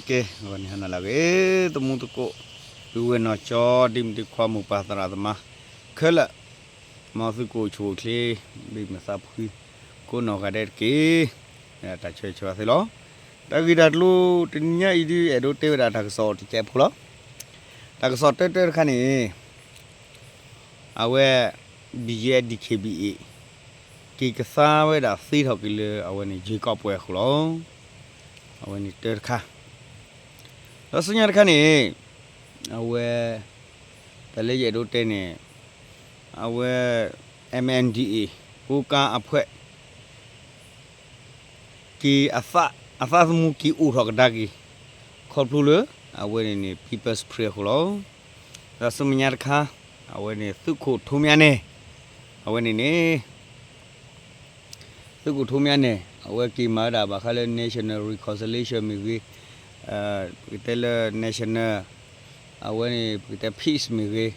ကဲ ဂီၤနံၤဟါနၤလၢအဂ့ၤ သမူသကိး ပုၢ်ဝဲၢ်နီၢ်ကၠီ ဒ့မုၣ်ဒ့ခွါ မိၢ်ပၢ်သရၣ်သမါ ခဲလၢာ် မ်သုကအိၣ်ဆူၣ်အိၣ်ချ့ ဘ့ၣ်မုာ်သးဖှံ ကိးနီၢ်ဂၤဒဲးတက့ၢ်. တၢ်ဆၢဂ့ၤဆၢဝါသုလီၤ. တၢ်ဂ့ၢ်တၢ်ကျိၤတနံၤညါအံၤဒုး အဲၣ်ဒိးတဲဝဲဒၣ်တၢ်ကစီၣ်တစဲးဖိလီၤ. တၢ်ကစီၣ်တၢတၢတခါန့ၣ် အဝဲ ဘံၣ်ယဲၢ် ဒံၣ်ခ့ၣ်ဘံၣ်အ့ၣ် က့ၤကသါဝဲဒၣ်သ့ထီၣ်က့ၤလၢအဝဲန့ၣ် ယ့ၤကီၢ်ပှဲၤအဃိလီၤ. အဝဲန့ၣ်တၢတခါ ဒီးဆူညါတခါန့ၣ် အဝဲ တၢ်လၢယအဲၣ်ဒိးတဲန့ၣ် အဝဲ MNDAA ကိုးကန့်အဖွဲ့ က့ၤအသး အသးသမူက့ၤအိၣ်ထီၣ်ကဒါက့ၤ ခီဖျိလၢ အဝဲန့ၣ်န့ၣ် People's Spring အဃိလီၤ. ဒီးဆူမဲာ်ညါတခါ အဝဲန့ၣ် သုးခိၣ်ထူမၠါနဲၣ် အဝဲန့ၣ်န့ၣ် သုးခိၣ်ထူမၠါနဲၣ် အဝဲက့ၤမၤဝဲဒၣ်ဘၣ်ဃးလၢ National Reconciliation မ့ၢ်ဂ့ၤ, ပကတဲလၢ National အဝဲန့ၣ် ပကတဲ Peace မ့ၢ်ဂ့ၤ,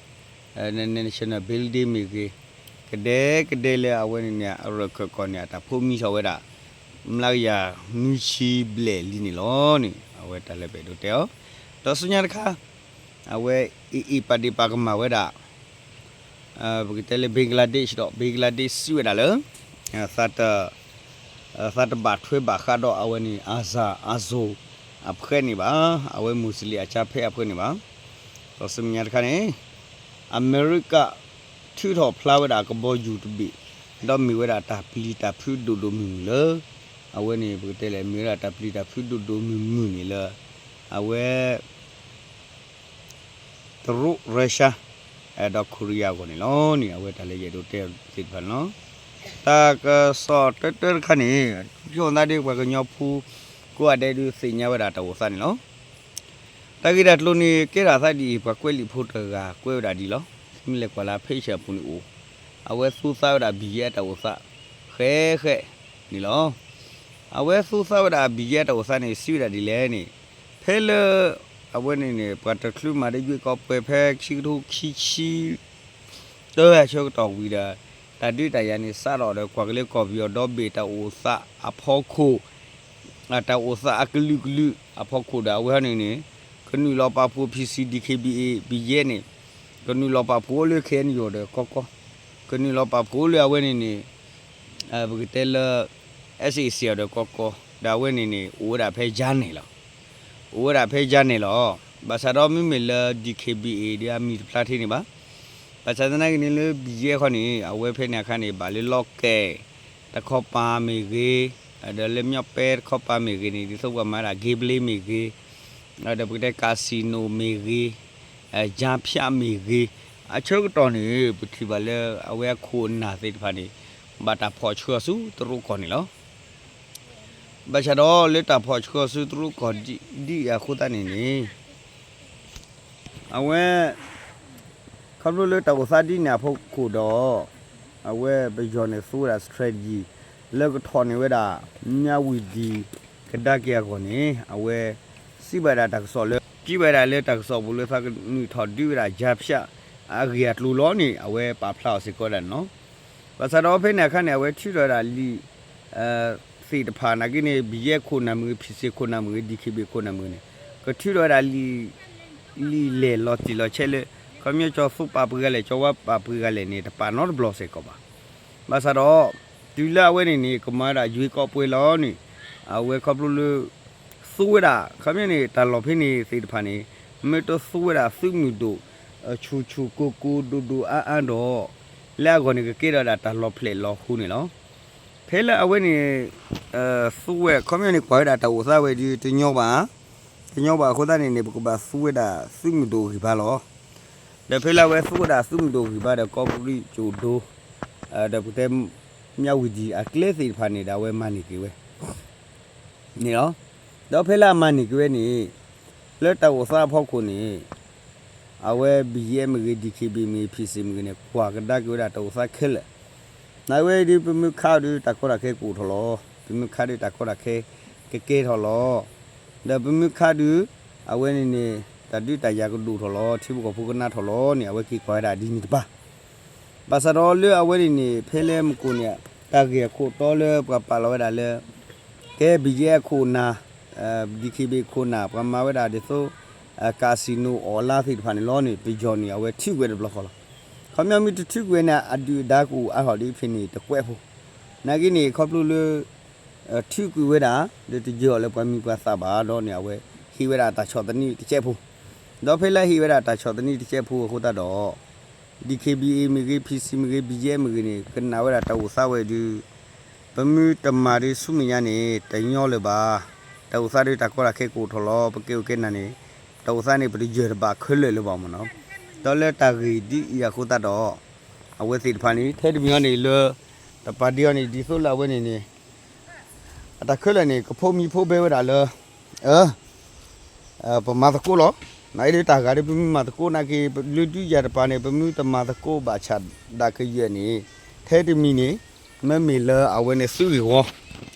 National Building မ့ၢ်ဂ့ၤ, ကဒဲကဒဲလၢအဝဲန့ၣ်န့ၣ် အရၢၢ်ခၢၣ်ကီၢ်န့ၣ် အတၢ်ဖိးမံထီၣ်ဝဲဒၣ် မျးကယၤနွံဆံဘျဲၣ်လံန့ၣ်လီၤန့ၣ် အဝဲတၢ်လၢပအဲၣ်ဒိးတဲအီၤ. ဒီးဆူညါတခါ အဝဲ AA ပာ်ဒ့ၣ်ပာ်ကမၣ်ဝဲဒၣ် ပကတဲလၢ Bangladesh ဒီး Bangladesh စံးဝဲဒၣ်လၢ သးတဘၣ်ထွဲဘၣ်ဃးဒီးအဝဲန့ၣ် အၤစၣ်အၤစိၤ အဖှဲးန့ၣ်ဘၣ်, အဝဲ Muslim အကၠါဖဲအဖှဲးန့ၣ်ဘၣ်. ဒီးဆူမဲာ်ညါတခါန့ၣ် အမဲရကၤ ထုးထီၣ်ဖျါဝဲဒၣ်ကဘီယူၤတဘ့ၣ်, ဒီးမ့ၢ်ဝဲဒၣ်တၢ်ပျံၤတၢ်ဖုးဒိၣ်ဒိၣ်မုၢ်မုၢ်လၢ အဝဲန့ၣ် ပကတဲလဲၣ် မ့ၢ်ဝဲဒၣ်တၢ်ပျံၤတၢ်ဖုးဒိၣ်ဒိၣ်မုၢ်မုၢ်န့ၣ်လၢ အဝဲ တရူး Russia ဒီး Korea အဂီၢ်န့ၣ်လီၤန့ၣ် အဝဲတၢ်လၢယအဲၣ်ဒိးတဲသ့ၣ်တဖၣ်န့ၣ်လီၤ. တၢ်ကစီၣ်တၢတၢတခါန့ၣ် ယိၣ်သးဒ်ပှၤကညီဖိ ကိးဂၤဒဲးဒုးသ့ၣ်ညါဝဲဒၣ်တၢ်အိၣ်သးန့ၣ်လီၤ. တၢ်ဂ့ၢ်တၢ်ကျိၤန့ၣ် ကဲထီၣ်အသးဒ်အံၤ ပှၤကွဲးလံာ်ဖိတဂၤကွဲးဝဲဒၣ်ဒ်လီၤ. သုမ့ၢ်လဲၤကွၢ်လၢ page အပူၤန့ၣ်အိၣ်, အဝဲသူသးဝဲဒၣ် ဘံၣ်ယဲၢ်တၢ်အိၣ်သး ဃဲဃဲန့ၣ်လီၤ. အဝဲသူသးဝဲဒၣ် ဘံၣ်ယဲၢ်တၢ်အိၣ်သးန့ၣ် စံးဝဲဒၣ်ဒ်လဲၣ်န့ၣ်, ဖဲလၢ အဝဲန့ၣ်န့ၣ် ပှၤတချုးမၤဒီးယွ့ကီးပှဲၤဖဲ ခံကထိခံဆံ တၢအဆၢကတီၢ်ဝံၤဒီး တၢ်ဒုးတၢ်ယၤန့ၣ် စးထီၣ်ဒီး ကွၢ်က့ၤလၢကီၢ်ပယီၤဒီဘ့ၣ်တၢ်အိၣ်သးအဖီခိၣ်, တၢ်အိၣ်သးအကလုာ်ကလုာ်အဖီခိၣ်ဒီး အဝဲန့ၣ်န့ၣ် ကနုာ်လီၤပာ်ဖှိၣ် PC DKBA ဘံၣ်ယဲၢ်န့ၣ် ကနုာ်လီၤပာ်ဖှိၣ်အိၣ်လၢ KNU ဒီးကီကီ, ကနုာ်လီၤပာ်ဖှိၣ်အိၣ်လၢအဝဲန့ၣ်န့ၣ် ပကတဲလၢ SAC ဒီးကီကီ, ဒီးအဝဲန့ၣ်န့ၣ် အိၣ်ဝဲဒၣ်ဖဲယါနဲၣ်လီၤ. အိၣ်ဝဲဒၣ်ဖဲယါနဲၣ်လီၤ. ဘၣ်ဆၣ်ဒီးမ့မ့ၢ်လၢ DKBA ဒ်အမံၤတဖျါထံန့ၣ်ဘၣ်. ဘၣ်ဆၣ်သနာ်က့န့ၣ်လၢဘံၣ်ယဲၢ်ခီန့ၣ် အဝဲဖဲန့ၣ်အခါန့ၣ် ဘၣ်လၢလီၢ်ကဲၣ်တခီပၤမ့ၢ်ဂ့ၤ, ဒီးလၢမျီၣ်ပဲတခီပၤမ့ၢ်ဂ့ၤန့ၣ် ဒ်သိးပှၤမၤဒၣ် gambling မ့ၢ်ဂ့ၤ, ဒီးပကတဲ casino မ့ၢ်ဂ့ၤ, ယါဖၠးမ့ၢ်ဂ့ၤ, အဆၢကတီၢ်န့ၣ် ပထံၣ်ဘၣ်လၢအဝဲအခိၣ်အနၢ်သ့ၣ်တဖၣ်န့ၣ် ဘၣ်တၢ်ဖီၣ်ဆှၢအီၤဆူတရူးကီၢ်န့ၣ်လီၤ. ဘၣ်ဆၣ်ဒီးလၢတၢ်ဖီၣ်ဆှၢအီၤဆူတရူးကီၢ်ဒ်အံၤအဃိသတးန့ၣ်န့ၣ် အဝဲ ခီဖျိလၢတၢ်အိၣ်သးဒ်န့ၣ်အဖီခိၣ်ဒီး အဝဲပယီၤန့ၣ်သူဝဲဒၣ် strategy လၢကထီၣ်န့ၢ်ဝဲဒၣ် မြဝတီ ကဒါက့ၤအဂီၢ်န့ၣ် အဝဲ စံးဘၣ်ဒၣ်တၢ်ကစီၣ်လၢ စံးဘၣ်ဒၣ်လၢတၢ်ကစီၣ်ပူၤလၢသးကနုာ်ထီၣ်ဒုးဝဲဒၣ် ယါဖၠး အဂ့ၢ်အကျိၤလီၤန့ၣ် အဝဲပာ်ဖျါအီၤစ့ၢ်ကီးဝဲဒၣ်န့ၣ်လီၤ. ဘၣ်ဆၣ်ဒီးဖဲန့ၣ်အခါန့ၣ် အဝဲထုးထီၣ်ဝဲဒၣ်လံာ် သ့ၣ်တဖၣ်နာ်က့န့ၣ် ဘံၣ်ယဲၢ်ခိၣ်နၢ်မ့ၢ်ဂ့ၤ, ဖံၣ်စ့ၣ်ခိၣ်နၢ်မ့ၢ်ဂ့ၤ, ဒံၣ်ခ့ၣ်ဘ့ၣ်ခိၣ်နၢ်မ့ၢ်ဂ့ၤန့ၣ် ကထုးထီၣ်ဝဲဒၣ်လံာ် လံာ်လဲၢ်လီၤတံၢ်လီၤဆဲးလၢ ခီပညီကၠီၤသူပာ်ပှ့ၤဂၤလဲၣ်, ကၠီၤဝါပာ်ပှ့ၤဂၤလဲၣ်န့ၣ် တပာ်နီတဘျီစ့ၢ်ကီးဘၣ်. ဘၣ်ဆၣ်ဒီး တုၤလၢအဝဲန့ၣ်န့ၣ် ကမၤဝဲဒၣ်ယွ့ကီးပှဲၤလီၤန့ၣ် အဝဲခီဖျိလၢ သူဝဲဒၣ် ခီပညီန့ၣ် တၢ်လီၢ်ဖဲန့ၣ်သ့ၣ်တဖၣ်န့ၣ် မ့ၢ်တသူဝဲဒၣ်သုးမုၢ်ဒိၣ် ဆူၣ်ဆူၣ်ကိၢ်ကိၢ်ဒိၣ်ဒိၣ်အါအါဒီး လၢအဂီၢ်န့ၣ် ကကဲထီၣ်ဝဲဒၣ်တၢ်လီၤဖျဲးလီၤဟိန့ၣ်လီၤ. ဖဲလၢအဝဲန့ၣ် သူဝဲ ခီပညီန့ၣ် ကွၢ်ဝဲဒၣ်တၢ်အိၣ်သးဝဲဒီး တညီဘၣ်, တညီဘၣ်အဃိသတးန့ၣ်န့ၣ် ပကဘၣ်သူဝဲဒၣ်သုးမုၢ်ဒိၣ်ဂံၢ်ဘါလီၤ. ဒီးဖဲလၢအဝဲသူဝဲဒၣ်သုးမုၢ်ဒိၣ်ဂံၢ်ဘါဒီး ကီးပရံၣ်ကၠိၣ်ဒိ ဒီးပကတဲ မြဝတီ အကျဲသ့ၣ်တဖၣ်န့ၣ်ဒီး အဝဲမၤန့ၢ်က့ၤဝဲ န့ၣ်လီၤ. ဒီးဖဲလၢအမၤန့ၢ်က့ၤဝဲန့ၣ် လၢတၢ်အိၣ်သးအဖီခိၣ်န့ၣ် အဝဲ ဘံၣ်ယဲၢ် မ့ၢ်ဂ့ၤ, ဒံၣ်ခ့ၣ်ဘ့ၣ်မ့ၢ်ဂ့ၤ, ဖံၣ်စ့ၣ်မ့ၢ်ဂ့ၤန့ၣ် ကွၢ်ကဒါက့ၤဝဲဒၣ်တၢ်အိၣ်သးခဲလၢာ်. နာ်ဝဲဒုး ပမ့ၢ်ခးအီၤဒီး တၢ်ကီတၢ်ခဲကအိၣ်ထီၣ်လီၤ. ပမ့ၢ်ခးဒီး တၢ်ကီတၢ်ခဲကကဲထီၣ်လီၤ. ဒီးပမ့ၢ်ခးဒီး အဝဲန့ၣ်န့ၣ် တၢ်ဒုးတၢ်ယၤကဒိၣ်ထီၣ်လီၤ. ထံဖိကီၢ်ဖိကနၣ်ထီၣ်လီၤန့ၣ် အဝဲက့ၤကွၢ်ဝဲဒၣ်ဒ်န့ၣ်တပၤ ဘၣ်ဆၣ်ဒီးလၢအဝဲန့ၣ်န့ၣ် ဖဲလၢမုၢ်ကိၣ်န့ၣ် တၢ်ဂ့ၢ်အခိၣ်တီလၢပှၤပာ်လီၤဝဲဒၣ်လၢ ကဲ ဘံၣ်ယဲၢ်အခိၣ်အနၢ် DKBA ခိၣ်နၢ် ပှၤမၤဝဲဒၣ်ဒ်သိး casino online သ့ၣ်တဖၣ်န့ၣ်လီၤန့ၣ် ပယီၤန့ၣ် အဝဲထုးကွံာ်တဘျီဃီလီၤ. ခီပညီမ့ၢ်တထုးကွံာ်န့ၣ် အဒုၣ်အဒါကအိၣ်အါထီၣ်ဒ်ဖဲန့ၣ်တကွဲးဖိ, နာ်က့န့ၣ် ခီဖျိလၢ ထုးကွံာ်ဝဲဒၣ် ဒီးတယၢၤအီၤလၢပှၤမံၤပှၤသၣ်ဘၣ်ဒီးန့ၣ် အဝဲဟ့ၣ်ဝဲဒၣ်တၢ်ဆီၣ်သနံးတကဲးဖိ, ဒီးဖဲလၢဟ့ၣ်ဝဲဒၣ်တၢ်ဆီၣ်သနံးတကဲးဖိအဃိသတးဒီး DKBA မ့ၢ်ဂ့ၤ PC မ့ၢ်ဂ့ၤ BGF မ့ၢ်ဂ့ၤန့ၣ် ကနၣ်ဝဲဒၣ်တၢ်အိၣ်သးဝဲအံၤဒုး ပမ့ၢ်တမၤဒ်ဆူမဲာ်ညါန့ၣ် တညီလၢၤဘၣ်. တၢ်အိၣ်သးဒုးတၢ်ကီတၢ်ခဲကအိၣ်ထီၣ်လီၤ. ပကဲအိၣ်ကဲနၤန့ၣ် တၢ်အိၣ်သးန့ၣ် ပတယၢၤတဘၣ်ခဲလၢာ်လၢၤဘၣ်မ့ၢ်နီၤ. ဒီးလၢတၢ်ဂ့ၢ်ဒ်အံၤအဃိသတးဒီး အဝဲသ့ၣ်တဖၣ်န့ၣ် ထဲတမံၤအံၤန့ၣ်လၢ တပာ်ဒ့အီၤန့ၣ် ဒ်သိးလၢအဝဲန့ၣ်န့ၣ် အတၢ်ခဲလၢာ်န့ၣ် ကဖိမံၤဖိဘဲဝဲဒၣ်လၢ ပမၤသကိးလီၤ. နာ်က့ဒ်တၢ်ဂၤဒ်ပမ့ၢ်မၤသကိးနာ်က့ လၢဒုးယၤတပၤန့ၣ် ပမ့ၢ်တမၤသကိးဘၣ်ဆၣ်ဒၣ်ကယဲၢ်န့ၣ် ထဲတမံၤန့ၣ် မ့မ့ၢ်လၢအဝဲန့ၣ်သုးဂ့ၢ်ဝီ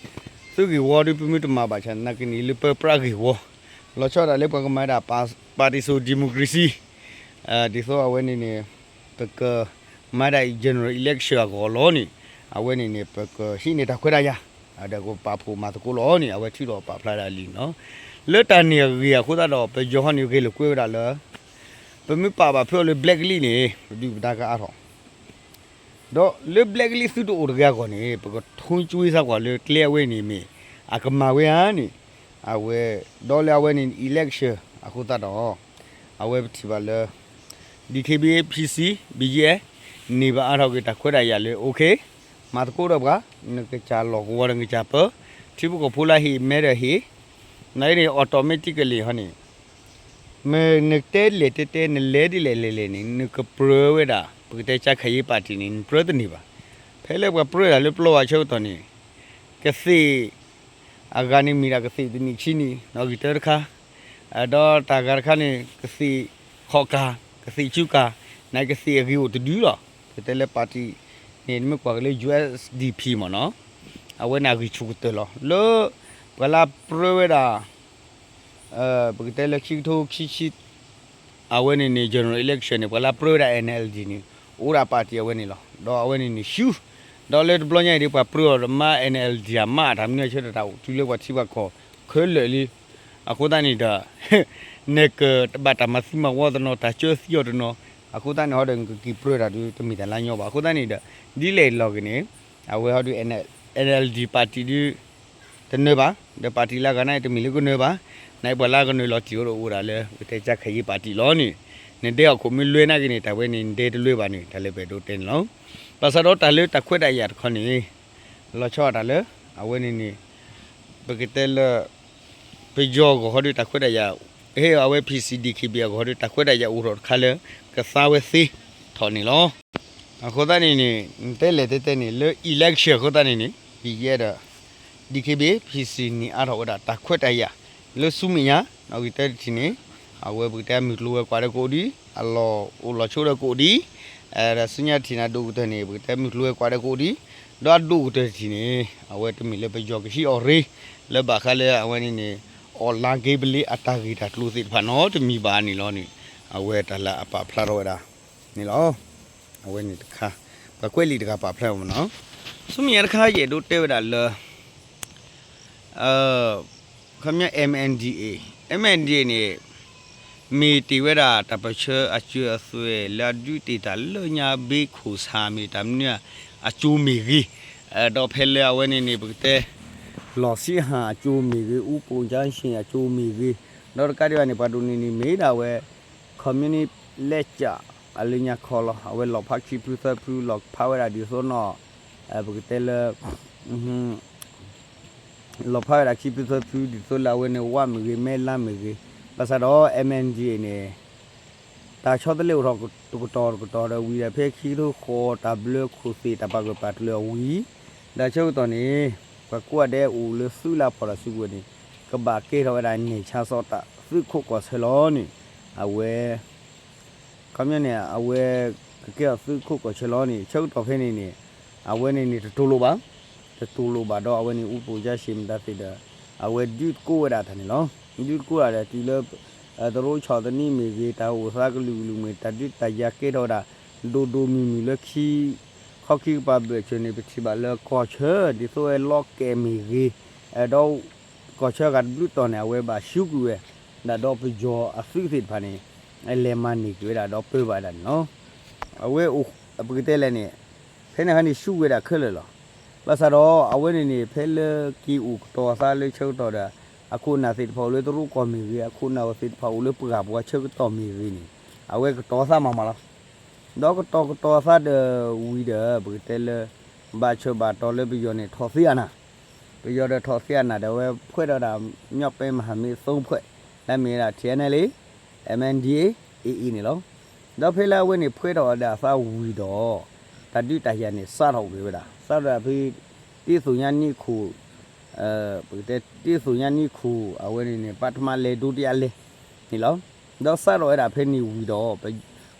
သုးဂ့ၢ်ဝီဒ်ပမ့ၢ်တမၤဘၣ်ဆၣ် နာ်က့န့ၣ်လၢပၢပြးဂ့ၢ်ဝီ လီၤဆီဒၣ်တၢ်လၢပှၤကမၤဒၣ် ပၣ်တံၣ်စိၣ် democracy ဒ်သိးအဝဲန့ၣ်န့ၣ် ပကမၤဒၣ် general election အဂီၢ်လီၤန့ၣ် အဝဲန့ၣ်န့ၣ် ပကဟံးန့ၢ်တၢ်ခွဲးတၢ်ယာ် ဒီးကပာ်ဖှိၣ်မၤသကိးလီၤန့ၣ် အဝဲထုးထီၣ်ပာ်ဖျါဒၣ်လံန့ၣ်လီၤ. လၢတၢ်န့ၣ်အဂ့ၢ်အဃိသတးဒီး ပယီၤဟီန့ၣ်ဂဲၤလိာ်ကွဲဝဲဒၣ်လၢ ပမ့ၢ်ပာ်ဘၣ်ဖုးအီၤလၢ blacklist န့ၣ် ပဒုၣ်ပဒါကအါထီၣ် ဒီးလၢ blacklist သုတအိၣ်တဂ့ၤအဂီၢ်န့ၣ် ပကထိကွ့စၢ်ကွၢ်လၢကျဲအဝဲန့ၣ်မ့ၢ် အကမၤဝဲဧါန့ၣ် အဝဲ ဒီးလၢအဝဲန့ၣ် election အဃိသတးဒီး အဝဲပထံၣ်ဘၣ်လၢ DKBA PC BGF န့ၢ်ဘၣ်အါထီၣ်က့ၤတၢ်ခွဲးတၢ်ယာ်လၢ okay မၤသကိးဒီးပှၤ နကစၢ်လီၢ်ကဝီၤဒီးနကစၢ်ပၢ ထံဖိကီၢ်ဖိလၢဟ့ၣ်မဲဒီးဟ့ၣ် နာ်က့န့ၣ် automatically ဟီန့ၣ် မ့ၢ်နတဲလဲၣ်တဲတဲ နလဲၤဒ်လဲၣ်လဲၤလဲၣ်န့ၣ် နကပြၢဝဲဒၣ် ပကတဲ ကြံ့ခိုင်ရေးပါတီ န့ၣ် နပြၢတန့ၢ်ဘၣ်. ဖဲလၢပှၤပြၢတၢ်လၢပျီဘၣ်ဆၢကတီၢ်န့ၣ် ကသ့ၣ် အဂၤန့ၣ်မ့ၢ်ဒၣ်ကသ့ၣ်တနံၣ်ခံနံၣ် နီၣ်ဂံၢ်တၢတခါ ဒီးတၢ်ဂၤတခါန့ၣ် ကသ့ၣ်ခီၣ်ကၢ် ကသ့ၣ်ကူကၢ် နာ်က့ကသ့ၣ်အဂ့ၤအိၣ်တဒုလီၤ. ပကတဲလၢ ပါတီ န့ၣ် နမ့ၢ်ကွၢ်က့ၤလၢ USDP မ့ၢ်နီၤ အဝဲန့ၣ်အဂံၢ်ဆူၣ်ကတၢၢ်လီၤ. လၢ ပှၤလၢပြၢဝဲဒၣ် ပကတဲလၢခံကထိခံဆံ အဝဲန့ၣ်န့ၣ် general election န့ၣ် ပှၤလၢပြၢဝဲဒၣ် NLD န့ၣ် အိၣ်ဒၣ် ပါတီ အဝဲန့ၣ်လီၤ. ဒီးအဝဲန့ၣ်န့ၣ်ဆူ ဒီးလၢတဘျီညါအံၤဒ်ပှၤပြၢအီၤဒီးမါ NLD အမါအတၢ်မနုၤအဆၢတၢ်အိၣ်တုၤလၢပှၤထံပှၤကီၢ် ခဲလၢာ်လံ. အဃိသတးန့ၣ်ဒီး နကတဘၣ်တၢ်မၤသံမၤဝီတနီၤ တၢ်ကၢသံအီၤတနီၤ အဃိသတးန့ၣ်ဟီဒီး နကက့ၤပြၢတၢ်ဒုး တမ့ၢ်တၢ်လၢညီဘၣ်. အဃိသတးန့ၣ်ဒီး ဒ်လဲၣ်လီၤက့ၤန့ၣ် အဝဲဟီဒီး NLD ပါတီ ဒုး တနၢၤဘၣ် ဒီး ပါတီ လၢအဂၤန့ၣ် တမ့ၢ်လၢကနၢၤဘၣ်. နပှၤလၢကနၢၤလီၤတံၢ်အိၣ်ဒီးအိၣ်ဒၣ်လၢ ပကတဲ ကြံ့ခိုင်ရေးပါတီ လီၤန့ၣ် နဒဲအခိၣ်မ့ၢ်လွဲနာ်က့န့ၣ် တၢ်ဝဲန့ၣ် နဒဲတလွဲဘၣ်န့ၣ် တၢ်လၢပအဲၣ်ဒိးတဲန့ၣ်လီၤ. ဘၣ်ဆၣ်ဒီးတၢ်လၢတၢ်ခွဲးတၢ်ယာ်တခီန့ၣ် လီၤဆီဒၣ်တၢ်လၢ အဝဲန့ၣ်န့ၣ် ပကတဲလၢ ပယီၤအဂီၢ်ဟီဒီးတၢ်ခွဲးတၢ်ယာ် ဟ့ၣ်အဝဲ PC DKB အဂီၢ်ဟီဒီးတၢ်ခွဲးတၢ်ယာ်အိၣ်ထီၣ်တခါလၢ ကသါဝဲသ့ထီၣ်န့ၣ်လီၤ. အဃိသတးန့ၣ်န့ၣ် နတဲလဲၣ်တဲတဲန့ၣ် လၢ election အဃိသတးန့ၣ်န့ၣ် ယဲဒီး DKB PC န့ၣ်အါထီၣ်ဝဲဒၣ်တၢ်ခွဲးတၢ်ယာ် လၢဆူမဲာ်ညါ နီၣ်ဂံၢ်တၢတထံၣ်န့ၣ် အဝဲပကတဲမုၢ်ကျိၤဝဲၤကွာ်ဒီးကအိၣ်ဒံး အလီၢ်အိၣ်လီၤဆိဒီးကအိၣ်ဒံး ဒီးဆူညါတထံၣ်န့ၣ် အဒိၣ်ကတၢၢ်န့ၣ် ပကတဲမုၢ်ကျိၤဝဲၤကွာ်ဒီးကအိၣ်ဒံး ဒီးအဒိၣ်ကတၢၢ်တထံၣ်န့ၣ် အဝဲတမ့ၢ်လၢပယီၤကဟံးအီၤရ့ လၢဘၣ်ဃးလၢအဝဲန့ၣ်န့ၣ် online gambling အတၢ်ဂ့ၢ်တၢ်ကျိၤသ့ၣ်တဖၣ်နီတမံၤဘၣ်န့ၣ်လီၤန့ၣ် အဝဲတၢ်လၢအပာ်ဖျါထီၣ်ဝဲဒၣ်န့ၣ်လီၤ. အဝဲန့ၣ်တခါ ပှၤကွဲးလံာ်တဂၤပာ်ဖျါမ့ၢ်နီၤ ဆူမဲာ်ညါတခါ ယအဲၣ်ဒိးတဲဝဲဒၣ်လၢ ခီပညီ MNDAA, MNDAA န့ၣ် မ့ၢ်တ့ၢ်ဝဲဒၣ်တၢ်ပၢၢ်ဆၢအစၢၤအသွဲၣ်လၢအဒုးတ့ၢ်တၢ်လၢညါဘ့ခိၣ်ဆၣ်မ့ၢ်တၢ်မနုၤအစိၤမ့ၢ်ဂ့ၤ, ဒီးဖဲလၢအဝဲန့ၣ်န့ၣ် ပကတဲ လီၢ်ဆံးဟၣ်အစိၤမ့ၢ်ဂ့ၤ, အူပိာ်ကၠါဆ့ၣ်အစိၤမ့ၢ်ဂ့ၤ, ဒီးတကးဒံးဘၣ်န့ၣ် ပှၤဒိၣ်န့ၢ်န့ၣ်မ့ၢ်ဒၣ်ဝဲ ခီပညီ လဲကၠး အလၢညါခီလီၤ. အဝဲလီၤဖးခံဖုသၢဖု လီၤဖးဝဲဒၣ်ဒ်သိးနီၣ် ပကတဲလၢ လီၤဖးဝဲဒၣ်ခံဖုသၢဖု ဒ်သိးလၢအဝဲန့ၣ် ဝၣ်မ့ၢ်ဂ့ၤ မဲလါမ့ၢ်ဂ့ၤ, ဘၣ်ဆၣ်ဒီး MNDAA န့ၣ် တၢ်ဆီတလဲအိၣ်ထီၣ်တကတီၢ်တကတီၢ်ဒီးဝံၤဒီး ဖဲခံကထိဃိး တၢ်ဘျၢခိၣ်သ့ၣ် တၢ်ပာ်ဂၢၢ်ပာ်ကျၢၤအဝံၤ ဒီးဆၢကတီၢ်န့ၣ် ပှၤကိးဂၤဒဲးအိၣ်လၢသုးလၢဖီၣ်တၢ်စုကဝဲၤန့ၣ် ကဘၣ်ကဲထီၣ်ဝဲဒၣ် နယ်ခြားစောင့်တပ် သုးခိးကီၢ်ဆၢလီၤန့ၣ် အဝဲ ခီပညီန့ၣ် အဝဲ ကကဲထီၣ်သုးခိးကီၢ်ဆၢလီၤန့ၣ် ဆၢကတီၢ်ဖဲန့ၣ်န့ၣ် အဝဲန့ၣ်န့ၣ် တတူၢ်လိာ်ဘၣ်, တတူၢ်လိာ်ဘၣ်ဒီး အဝဲန့ၣ် အူပိာ်ကၠါဆ့ၣ်မတၤသ့ၣ်ဒီး အဝဲဒုးသကိးဝဲဒၣ်တၢ်န့ၣ်လီၤ. ဒုးသကိးဝဲဒၣ်ဒီးတုၤလၢ တရိးဆီၣ်သနံးမ့ၢ်ဂ့ၤ, တၢ်အိၣ်သးကလုာ်ကလုာ်မ့ၢ်ဂ့ၤ, တၢ်ဒုးတၢ်ယၤကဲထီၣ်ဝဲဒၣ် ဒိၣ်ဒိၣ်မုၢ်မုၢ်လၢခံ ခီခံကပၤဘၢၣ်စၢၤန့ၣ် ပထံၣ်ဘၣ်လၢကီၢ်ဆၢ ဒ်သိးဝဲလီကဲးမ့ၢ်ဂ့ၤ, ဒီး ကီၢ်ဆၢဂၤတဘျုးတီၤန့ၣ် အဝဲဘၣ်ဆူကွံာ်ဝဲဒၣ်ဒီးပယီၤအသုးသ့ၣ်တဖၣ်န့ၣ် လဲၤမၤန့ၢ်က့ၤဝဲဒၣ်ဒီးပၢဘၣ်ဝဲဒၣ်န့ၣ်လီၤ. အဝဲ ပကတဲလဲၣ်န့ၣ် ဖဲန့ၣ်ခါန့ၣ်ဆူဝဲဒၣ်ခဲလၢာ်လီၤ. ဘၣ်ဆၣ်ဒီးအဝဲန့ၣ်န့ၣ် ဖဲလၢက့ၤအိၣ်ကတီၤအသးလၢဆၢကတီၢ်ဒီး အခိၣ်အနၢ်သ့ၣ်တဖၣ်အိၣ်လၢတရူးကီၢ်မ့ၢ်ဂ့ၤ, အခိၣ်အနၢ်သ့ၣ်တဖၣ်အိၣ်လၢပှၢ်ပူၤအဆၢကတီၢ်မ့ၢ်ဂ့ၤန့ၣ် အဝဲကတီၤအသးမးမးလီၤ. ဒီးကတီၤကတီၤအသးဒီးဝံၤဒီး ပကတဲလၢ ဘၣ်ဆၢဘၣ်တီၤလၢပယီၤန့ၣ် ထီၣ်သံအနၢ်, ပယီၤဒီးထီၣ်သံအနၢ်ဒီး အဝဲဖှဲးထီၣ်ဝဲဒၣ် မြောက်ပိုင်းမဟာမိတ်သုံးဖွဲ့ လၢအမ့ၢ်ဝဲဒၣ် ထံၣ်အဲၣ်အဲၣ်လ်အ့ၣ်, အမ်အၣ်အၣ်ဒီး အ့ၣ်အ့ၣ်န့ၣ်လီၤ. ဒီးဖဲလၢအဝဲန့ၣ်ဖှဲးထီၣ်ဝဲဒၣ်အသးဝံၤဒီး တၢ်ဒုးတၢ်ယၤန့ၣ် စးထီၣ်က့ၤဝဲဒၣ်, စးထီၣ်ဖဲ တ့သိၣ်ညါနံခိၣ် ပကတဲတ့သိၣ်ညါနံခိၣ် အဝဲန့ၣ်န့ၣ် ပထမလဲၤ ဒုတိယလဲၤန့ၣ်လီၤ. ဒီးစးထီၣ်ဝဲဒၣ်ဖဲန့ၣ်ဝံၤဒီး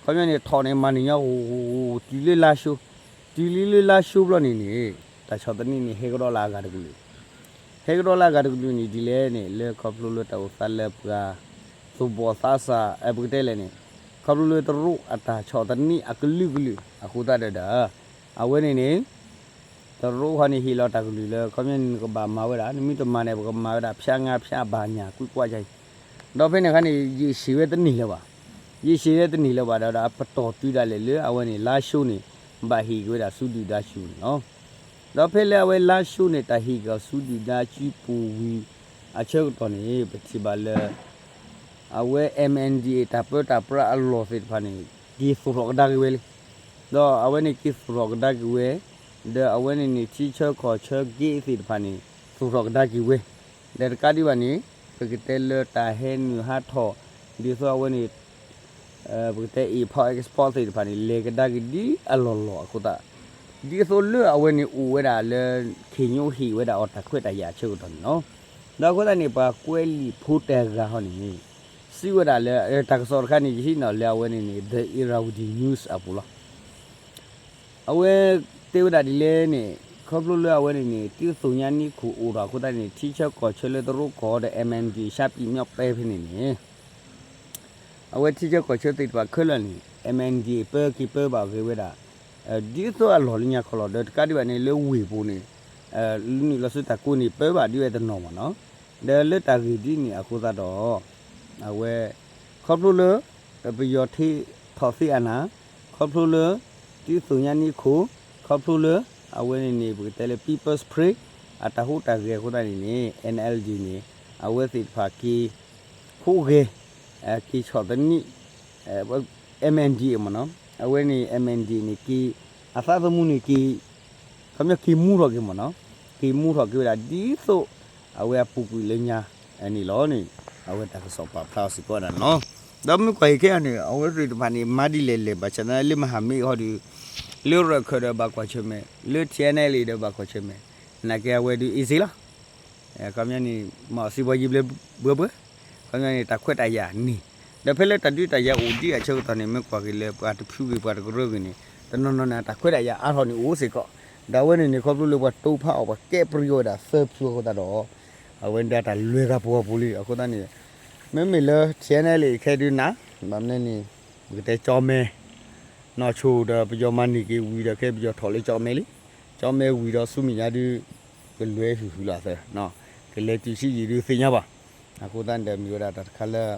ခီပညီန့ၣ် ထီၣ်န့ၣ်မၤန့ၢ်ညီ ဟိဟိဟိ တုၤလၢလါၡိ, တုၤလံလၢလါၡိဘျီန့ၣ်န့ၣ် တၢ်ဆီၣ်သနံးန့ၣ် ဟဲကဒီးလၢအဂၤတကလုာ်, ဟဲကဒီးလၢအဂၤတကလုာ်န့ၣ် ဒ်လဲၣ်န့ၣ် လၢခီဖျိလၢတၢ်အိၣ်သးလၢပှၤ သူၣ်ဘီၣ်သးစၢ် ပကတဲလဲၣ်န့ၣ် ခီဖျိလၢတရူးအတၢ်ဆီၣ်သနံးအကလုာ်ကလုာ် အဃိသတးဒီး အဝဲန့ၣ်န့ၣ် တရူးခီန့ၣ်ဟ့ၣ်လီၤတၢ်ကလုၢ်လၢ ခီပညီန့ၣ် နကဘၣ်မၤဝဲဒၣ်, နမ့ၢ်တမၤန့ၣ် ပကမၤဝဲဒၣ် ဖၠါငါဖၠါဘၣ်ညၣ် ကွံာ်ကွၢ်ကါအံၤ, ဒီးဖဲန့ၣ်အခါန့ၣ် ယ့ၣ်ၡ့ၣ်ဝဲတန့ၢ်လၢၤဘၣ်, ယ့ၣ်ၡ့ၣ်ဝဲတန့ၢ်လၢၤဘၣ်ဒီး ဒီးပတီၢ်တုၤဒၣ်လဲာ်လၢအဝဲန့ၣ် လါၡိန့ၣ် ဘၣ်ဟ့ၣ်က့ၤဝဲဒၣ် ဆူဒုၣ်ဒါစုပူၤန့ၣ်လီၤ. ဒီးဖဲလၢအဝဲလါၡိန့ၣ် တၢ်ဟ့ၣ်က့ၤဆူဒုၣ်ဒါစုပူၤဝံၤ အဆၢကတီၢ်န့ၣ် ပထံၣ်ဘၣ်လၢ အဝဲ MNDAA တၢ်ပၢတၢ်ပြးအလီၢ်သ့ၣ်တဖၣ်န့ၣ် က့ၤသူၣ်ထီၣ်ကဒါက့ၤဝဲလံ. ဒီးအဝဲန့ၣ်က့ၤသူၣ်ထီၣ်ကဒါက့ၤဝဲ, ဒီးအဝဲန့ၣ်န့ၣ် ထံဆၢကီၢ်ဆၢဂ့ၤသ့ၣ်တဖၣ်န့ၣ် သူၣ်ထီၣ်ကဒါက့ၤဝဲ, ဒီးတကးဒံးဘၣ်န့ၣ် ပကတဲလၢတၢ်ဟဲနုာ်ဟးထီၣ် ဒ်သိးအဝဲန့ၣ် ပကတဲ import export သ့ၣ်တဖၣ်န့ၣ် လဲၤကဒါက့ၤဒ်အလီၢ်လီၢ်အဃိသတး ဒ်သိးလၢအဝဲန့ၣ်အိၣ်ဝဲဒၣ်လၢ ခ့ၣ်ညိဟ့ၣ်ဝဲဒၣ်အီၤတၢ်ခွဲးတၢ်ယာ်အဆၢကတီၢ်န့ၣ်လီၤ. ဒီးအဃိသတးန့ၣ် ပှၤကွဲးလံာ်ဖိတဂၤဟီန့ၣ် စံးဝဲဒၣ်လၢ တၢ်ကစီၣ်တခါန့ၣ် ယဟံးန့ၢ်လၢအဝဲန့ၣ်န့ၣ် The Irrawaddy News အပူၤလီၤ. အဝဲတဲဝဲဒၣ်ဒ်လဲၣ်န့ၣ် ခီဖျိလၢအဝဲန့ၣ်န့ၣ် တ့သိၣ်ညါနံခိၣ်အိၣ်ထီၣ်အဃိသတးန့ၣ် ထံဆၢကီၢ်ဆၢလၢတရူးကီၢ်ဒီး MNDAA ရှမ်းပြည်မြောက်ပိုင်းဖဲန့ၣ်န့ၣ် အဝဲထံဆၢကီၢ်ဆၢသ့ၣ်တဖၣ်ခဲလၢာ်န့ၣ် MNDAA ပၢက့ၤပၢဘၣ်ဂ့ၤဝဲဒၣ် ဒ်သိးအလီၢ်လၢညါခီလီၤ ဒီးတကးဒံးဘၣ်န့ၣ် လၢဝ့ၢ်ပူၤန့ၣ် နုာ်လီၤဆူတၢ်ကိးန့ၣ်ပၢဘၣ်ဒ်ဝဲတနီၤမ့ၢ်နီၤ, ဒီးလၢတၢ်ဂ့ၢ်ဒ်န့ၣ်အဃိသတးဒီး အဝဲ ခီဖျိလၢ ပယီၤထံထီၣ်သ့အနၢ်, ခီဖျိလၢ တ့သိၣ်ညါနံခိၣ်, ခီဖျိလၢ အဝဲန့ၣ်န့ၣ် ပကတဲလၢ People's Spring အတၢ်ဟူးတၢ်ဂဲၤအဃိသတးန့ၣ်န့ၣ် NLD န့ၣ် အဝဲသ့ၣ်တဖၣ်က့ၤ ဟူးဂဲၤ က့ၤဆီၣ်သနံး MNDAA မ့ၢ်နီၤ, အဝဲန့ၣ် MNDAA န့ၣ်က့ၤ အသးသမူန့ၣ်က့ၤ ခီပညီက့ၤမူထီၣ်က့ၤမ့ၢ်နီၤ, က့ၤမူထီၣ်က့ၤဝဲဒၣ်ဒ်သိး အဝဲအပူၤကွံာ်လၢညါ အန့ၣ်လီၤန့ၣ် အဝဲတၢ်ကစီၣ်ပာ်ဖျါအီၤစ့ၢ်ကီးဝဲဒၣ်န့ၣ်လီၤ. ဒီးမ့ၢ်ကွၢ်က့ၤခဲအံၤန့ၣ် အဝဲသ့ၣ်တဖၣ်န့ၣ် မၤဒ်လဲၣ်လဲၣ် ဘၣ်ဆၣ်သနာ်လၢမဟာမိတ်ဟီဒီး လၢရၢၢ်ခၢၣ်ဒီးဘၣ်ကွၢ်ဆၢၣ်မဲာ်, လၢ ထံၣ်အဲၣ်အဲၣ်လ်အ့ၣ် ဒီးဘၣ်ကွၢ်ဆၢၣ်မဲာ်, နာ်က့အဝဲဒုး easy လီၤ. ခီပညီန့ၣ် မၤအီၣ်စံးဘီယံၤဘျၢဘှၢဘှၢ, ခီပညီန့ၣ် တၢ်ခွဲးတၢ်ယာ်န့ၣ်, ဒီးဖဲလၢတၢ်ဒုးတၢ်ယၤအိၣ်ဒံးအဆၢကတီၢ်န့ၣ် မ့ၢ်ကွၢ်က့ၤလၢပှၤတဖုဂ့ၤ ပှၤတကရၢဂ့ၤန့ၣ် တနီၤနီၤန့ၣ် တၢ်ခွဲးတၢ်ယာ်အါထီၣ်န့ၣ်အိၣ်စ့ၢ်ကီး, ဒီးအဝဲန့ၣ်န့ၣ် ခီဖျိလၢပှၤတိဖးအီၣ် ပှၤကဲပရံအီၤဝဲဒၣ်သၢဖုအဃိသတးဒီး အဝဲဒၣ်တၢ်လွဲၤဂၤပှီၤပူၤလံ အဃိသတးန့ၣ် မ့မ့ၢ်လၢ ထံၣ်အဲၣ်အဲၣ်လ်အ့ၣ် ခဲဒုးနၤ, ဘၣ်မနုၤန့ၣ် ပကတဲကၠီမဲ နီၢ်ဆိဒီးပယီၤမၤန့ၢ်က့ၤဝံၤဒီး ခဲပယီၤထီၣ်လၢကၠီမဲလံ, ကၠီမဲဝံၤဒီးဆူမဲာ်ညါဒုး ကလွဲၤဟုၣ်ဟုၣ်လီၤအသး, ကလဲၤတုၤဆံးယံာ်ဒုးသ့ၣ်ညါဘၣ်, အဃိသတးန့ၣ်ဒီးမ့ၢ်ဝဲဒၣ်တၢ်တခါလၢ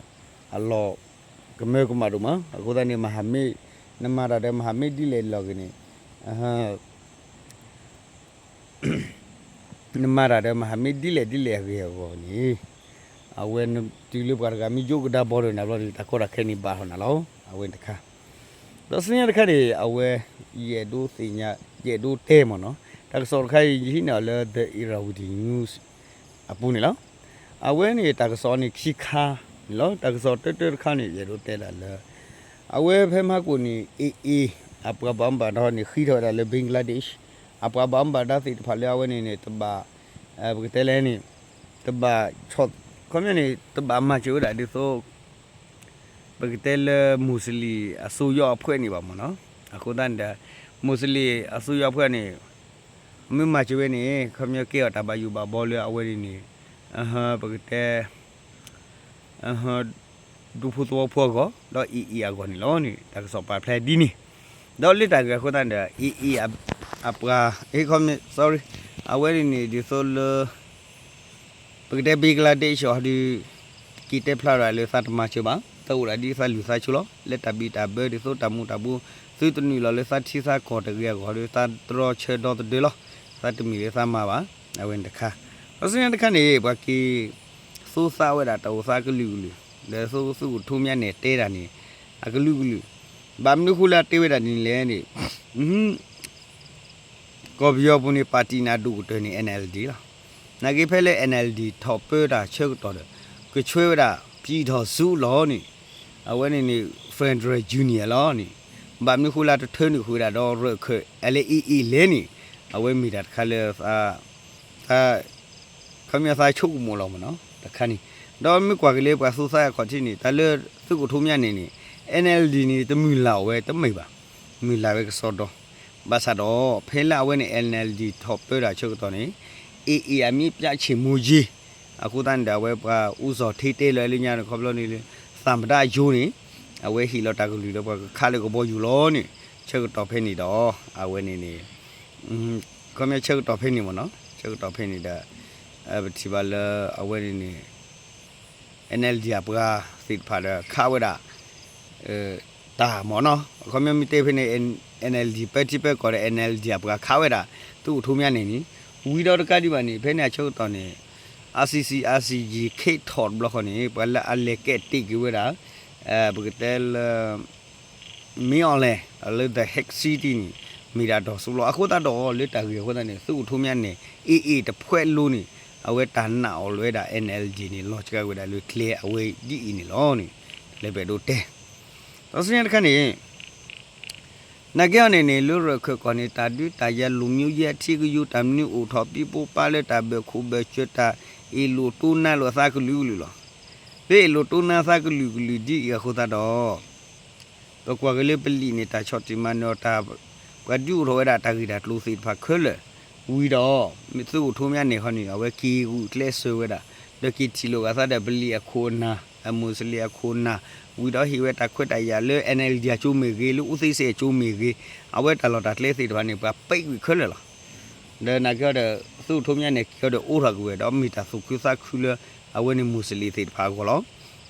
အလီၢ်ကမၢကမၣ်ဒိၣ်မး, အဃိသတးန့ၣ် မဟာမိတ်, နမၤတၢ်ဒီး မဟာမိတ် ဒ်လဲၣ်လီၤဂ့ၤန့ၣ် နမၤတၢ်ဒီး မဟာမိတ် ဒ်လဲၣ်ဒ်လဲၣ်အဂ့ၤအဂီၢ်န့ၣ် အဝဲတုၤလၢပှၤတဂၤမ့ၢ်ယိးကဒါဘီဒီးနၤဘျီဒီး တၢ်ကီတၢ်ခဲန့ၣ်ဘၣ်ထီၣ်နၤလီၤ. အဝဲတခါ, ဒီးဆူညါတခါန့ၣ် အဝဲ ယအဲၣ်ဒိးသ့ၣ်ညါ, ယအဲၣ်ဒိးတဲမ့ၢ်နီၤ, တၢ်ကစီၣ်တခါအံၤ ယဟံးန့ၢ်အီၤလၢ The Irrawaddy News အပူၤန့ၣ်လီၤ. အဝဲန့ၣ်တၢ်ကစီၣ်န့ၣ်ခံခါန့ၣ်လီၤ. တၢ်ကစီၣ်တၢတၢတခါန့ၣ် ယအဲၣ်ဒိးတဲဒၣ်လၢ အဝဲဖဲမဟါကိၣ်န့ၣ် AA အပှၤဘၣ်မူဘၣ်ဒါန့ၣ် ဃ့ထီၣ်ဝဲဒၣ်လၢ Bangladesh အပှၤဘၣ်မူဘၣ်ဒါသ့ၣ်တဖၣ်လၢအဝဲန့ၣ်န့ၣ် တဘၣ် ပကတဲလဲၣ်န့ၣ် တဘၣ်ဆီၣ်, ခီပညီန့ၣ် တဘၣ်မၤစၢၤဝဲဒၣ်ဒ်သိး ပကတဲလၢ မူစလံအစိယီအဖှဲးန့ၣ်ဘၣ်မ့ၢ်နီၤ. အဃိသတးန့ၣ်ဒီး မူစလံအစိယီအဖှဲးန့ၣ် မ့ၢ်မၤစၢၤဝဲန့ၣ် ခီပညီကဲအီၤတၢ်ဘၣ်ယိၣ်ဘၣ်ဘီလၢအဝဲန့ၣ်န့ၣ် ပကတဲ ဒူဖိသဝီဖိအဂီၢ် ဒီး AA အဂီၢ်န့ၣ်လီၤန့ၣ် တၢ်ကစီၣ်ပာ်ဖျါဒ်န့ၣ်, ဒီးလၢတၢ်ဂ့ၢ်အဃိသတးဒီး AA အပှၤ sorry အဝဲန့ၣ်န့ၣ် ဒ်သိးလၢ ပကတဲ Bangladesh အီၤဒုး က့ၤတဲဖျါဒၣ်လၢသးတမၤစၢၤဘၣ်, သးအိၣ်ဒၣ်ဒ်သးလုၢ်သးဆူလီၤ, လၢတၢ်ဘံၣ်တၢ်ဘၢဒ်သိးတၢ်မူၤတၢ်ဘှီး, သုတနုာ်လီၤလၢသးထံသးကီၢ်တဂ့ၤအဂီၢ်ဒီး သးတြီဆၢဒီသဒၢလီၤ, သးတမ့ၢ်လၢသးမၤဘၣ်, အဝဲန့ၣ်တခါ, ဒီးဆူညါတခါန့ၣ် ပှၤက့ၤ သူသးဝဲဒၣ်တၢ်အိၣ်သးကလုာ်ကလုာ်, ဒီးသုသုအိၣ်ထူမၠါနဲၣ်တဲဒၣ်န့ၣ်, အကလုာ်ကလုာ်, ဘၣ်မနုၤဃိလၢအတဲဝဲဒၣ်ဒ်န့ၣ်လဲၣ်န့ၣ် ကီၢ်ပယီၤပူၤန့ၣ် ပၣ်တံၣ်န့ၣ်အဒိၣ်ကတၢၢ်န့ၣ် NLD လီၤ. နာ်က့ဖဲလၢ NLD ထီၣ်ပၢတၢ်ဆၢကတီၢ်ဒီး ကဆှၢဝဲဒၣ် ပြည်ထောင်စု လီၤန့ၣ်, အဝဲန့ၣ်န့ၣ် Federal Union လီၤန့ၣ်, ဘၣ်မနုၤဃိလၢတထၢနုာ်ဃုာ်ဝဲဒၣ်ဒီးရၢၢ်ခၢၣ် လၢ AA လဲၣ်န့ၣ်, အဝဲမ့ၢ်တၢ်တခါလၢ ခီပညီသးဆိကမိၣ်လီၤမ့ၢ်နီၤ တခါန့ၣ်, ဒီးမ့ၢ်ကွၢ်က့ၤလၢပှၤသူသးအခီၣ်ထံးန့ၣ် တၢ်လၢသုအိၣ်ထူမၠါနဲၣ်န့ၣ် NLD န့ၣ် တမုၢ်လၢ်အီၤဝဲတမ့ၢ်ဘၣ်, မုၢ်လၢ်ဝဲကစီဒီ, ဘၣ်ဆၣ်ဒီး ဖဲလၢအဝဲန့ၣ် NLD ထီၣ်ပၢတၢ်ဆၢကတီၢ်န့ၣ် AA အမ့ၢ်ပျးဆ့ၣ်မိၤယ့ၤ, အဃိသတးန့ၣ်ဒီး အဝဲပှၤအူစီၣ်ထ့တဲလီၤလၢညါန့ၣ် ခီဖျိန့ၣ်လၢ သမ္မတ ယိၤန့ၣ် အဝဲဟ့ၣ်လီၤတၢ်ကလုၢ်လၢပှၤကခးလၢကဘီယူၤလီၤန့ၣ်, ဆၢကတီၢ်ဖဲန့ၣ်ဒီး အဝဲန့ၣ်န့ၣ် ခီပညီဆၢကတီၢ်ဖဲန့ၣ်မ့ၢ်နီၤ ဆၢကတီၢ်ဖဲန့ၣ်ဒီး ပထံၣ်ဘၣ်လၢအဝဲန့ၣ်န့ၣ် NLD အပှၤသ့ၣ်တဖၣ်ဒီးခးဝဲဒၣ် တၢ်မ့ၢ်နီၤ ခီပညီမ့ၢ်တဲဖဲန့ၣ် NLD ပဲထံပဲကီၢ်ဒီး NLD အပှၤခးဝဲဒၣ် သုအိၣ်ထူမၠါနဲၣ်န့ၣ်, ဝံၤဒီးတကးဒံးဘၣ်န့ၣ် ဖဲန့ၣ်အဆၢကတီၢ်န့ၣ် RCC RCG ခ့ထီၣ်တဘျီဃီန့ၣ် ပှၤလၢအလဲၤကဲးတ့ၢ်က့ၤဝဲဒၣ် ပကတဲလၢ မ့ၢ်အီၤလဲၣ် လၢ The Hague City န့ၣ် မ့ၢ်ဒၣ်ဒီးစူးလီၤ အဃိသတးဒီးလၢတၢ်ဂ့ၢ်အဃိသတးန့ၣ် သုအိၣ်ထူမၠါနဲၣ် AA တဖှဲးလိၤန့ၣ် အဝဲတၢ်နာ်အီၤလၢဝဲဒၣ် NLD န့ၣ် လီၤစှၤဝဲဒၣ်လၢကျဲအဝဲဒ်အံၤန့ၣ်လီၤန့ၣ် တၢ်လၢပအဲၣ်ဒိးတဲ ဒီးဆူညါတခါန့ၣ် နာ်က့အီၤန့ၣ်န့ၣ် လၢရၢၢ်ခၢၣ်ကီၢ်န့ၣ် တၢ်ဒုးတၢ်ယၤ လူမျိုးရေး အထံကယိ တၢ်မနုၤအိၣ်ထီၣ် ပံးပိပာ်လၢတၢ်ဘၢၣ်ခိၣ်ဘၢၣ်စၢၤ တၢ်အ့ၣ်လိာ်တိနါလိာ်အသးကလုာ်ကလုာ်လီၤ. လၢအ့ၣ်လိာ်တိနါသးကလုာ်ကလုာ်ဒ်အံၤအဃိသတးဒီး ပကွၢ်က့ၤလၢပလံာ်န့ၣ် တၢ်ဆီၣ်တံၢ်မၤနၢၤအီၤတၢ် ပှၤဒုးအိၣ်ထီၣ်ဝဲဒၣ်တၢ်ဂ့ၢ်တၢ်ကျိၤသ့ၣ်တဖၣ်ခဲလၢာ် ဝံၤဒီး သုအိၣ်ထူမၠါနဲၣ်ခီန့ၣ် အဝဲက့ၤဂုာ်ကျဲးစၢးဝဲဒၣ် ဒီးက့ၤထံၣ်လိာ်အသးဒီးပလံာ်အခိၣ်အနၢ် အမူးစလ့ၣ်အခိၣ်အနၢ် ဝံၤဒီးဟ့ၣ်ဝဲတၢ်ခွဲးတၢ်ယာ်လၢ NLD အကၠိမ့ၢ်ဂ့ၤ လၢအူသ့စ့ၣ်အကၠိမ့ၢ်ဂ့ၤ အဝဲတၢ်လီၢ်တၢ်ကျဲသ့ၣ်တဖၣ်န့ၣ် ပှၤပဲာ်ကွံာ်ခဲလၢာ်လီၤ. ဒီးနာ်က့အီၤဒီး သုအိၣ်ထူမၠါနဲၣ်က့ၤအီၤဒီးအိးထီၣ်ကွံာ်ဝဲ ဒီးမ့ၢ်တၢ်သူၣ်ခုသးခုလၢ အဝဲန့ၣ်မူးစလ့ၣ်သ့ၣ်တဖၣ်အဂီၢ်လီၤ.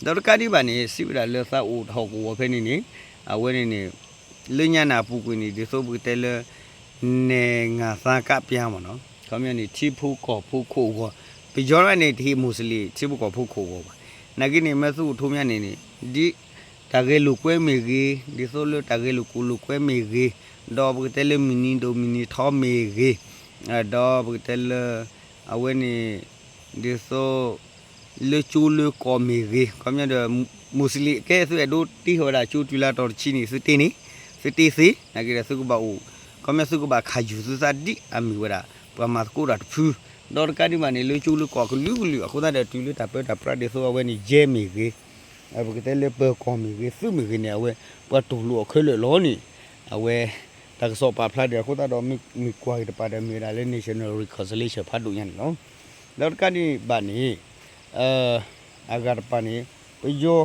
ဒီးတကးဒံးဘၣ်န့ၣ် စံးဝဲဒၣ်လၢသးအိၣ်ဟီၣ်ကဝီၤဖဲန့ၣ်န့ၣ် အဝဲန့ၣ်န့ၣ် လၢညါန့ၣ်အပူၤကွံာ်န့ၣ် ဒ်သိးပကတဲလၢ နဲၣ်ငၤသါကးပျါမ့ၢ်နီၤ ခီပညီန့ၣ် ထံဖိကီၢ်ဖိခိၣ်အဂီၢ် ပယီၤရၣ်န့ၣ် တဟ့ၣ်မူးစလ့ၣ် ထံဖိကီၢ်ဖိခိၣ်အဂီၢ်ဘၣ်. နာ်က့န့ၣ် မ့ၢ်သုအိၣ်ထူမၠါန့ၣ်န့ၣ် ဒ် တၢ်ဂဲၤလိာ်ကွဲမ့ၢ်ဂ့ၤ ဒ်သိးလၢတၢ်ဂဲၤလိာ်ကိၢ်လိာ်ကွဲမ့ၢ်ဂ့ၤ ဒီးပကတဲလၢမုၢ်နံၤဒိၣ်မုၢ်နံၤထီမ့ၢ်ဂ့ၤ ဒီးပကတဲလၢ အဝဲန့ၣ် ဒ်သိး လၢကၠိလၢကီၢ်မ့ၢ်ဂ့ၤ ခီပညီဒီး မူးစလ့ၣ်ကဲသုအဲၣ်ဒိးတ့ထီၣ်ဝဲဒၣ်ကၠိတုၤလၢတီၤတဆံန့ၣ် သုတ့န့ၣ် သုတ့သ့ နာ်က့ဒီးသုကဘၣ်အိၣ် ခီပညီသုကဘၣ်ခးယူၤသုသးဒ်အမ့ၢ်ဝဲဒၣ် ပှၤမၤသကိးတၢ်တဖု ဒီးတကးဒံးဘၣ်န့ၣ် လၢကၠိလၢကီၢ်ကလုာ်ကလုာ် အဃိသတးဒီးတုၤလၢတၢ်ပၢတၢ်ပြးဒ်သိးအဝဲန့ၣ် ယဲမ့ၢ်ဂ့ၤ ပကတဲလၢပၢၤကီၢ်မ့ၢ်ဂ့ၤ သုးမ့ၢ်ဂ့ၤန့ၣ် အဝဲ ပှၤတူၢ်လိာ်အီၤခဲလၢာ်လီၤန့ၣ် အဝဲ တၢ်ကစီၣ်ပာ်ဖျါဒီးအဃိသတးဒီး မ့ၢ်ကွၢ်က့ၤတပၤဒီးမ့ၢ်ဝဲဒၣ်လၢ National Reconciliation ဖးဒိၣ်ညါန့ၣ်လီၤ. ဒီးတကးဒံးဘၣ်န့ၣ် အဂၤတပၤန့ၣ် ပယီၤ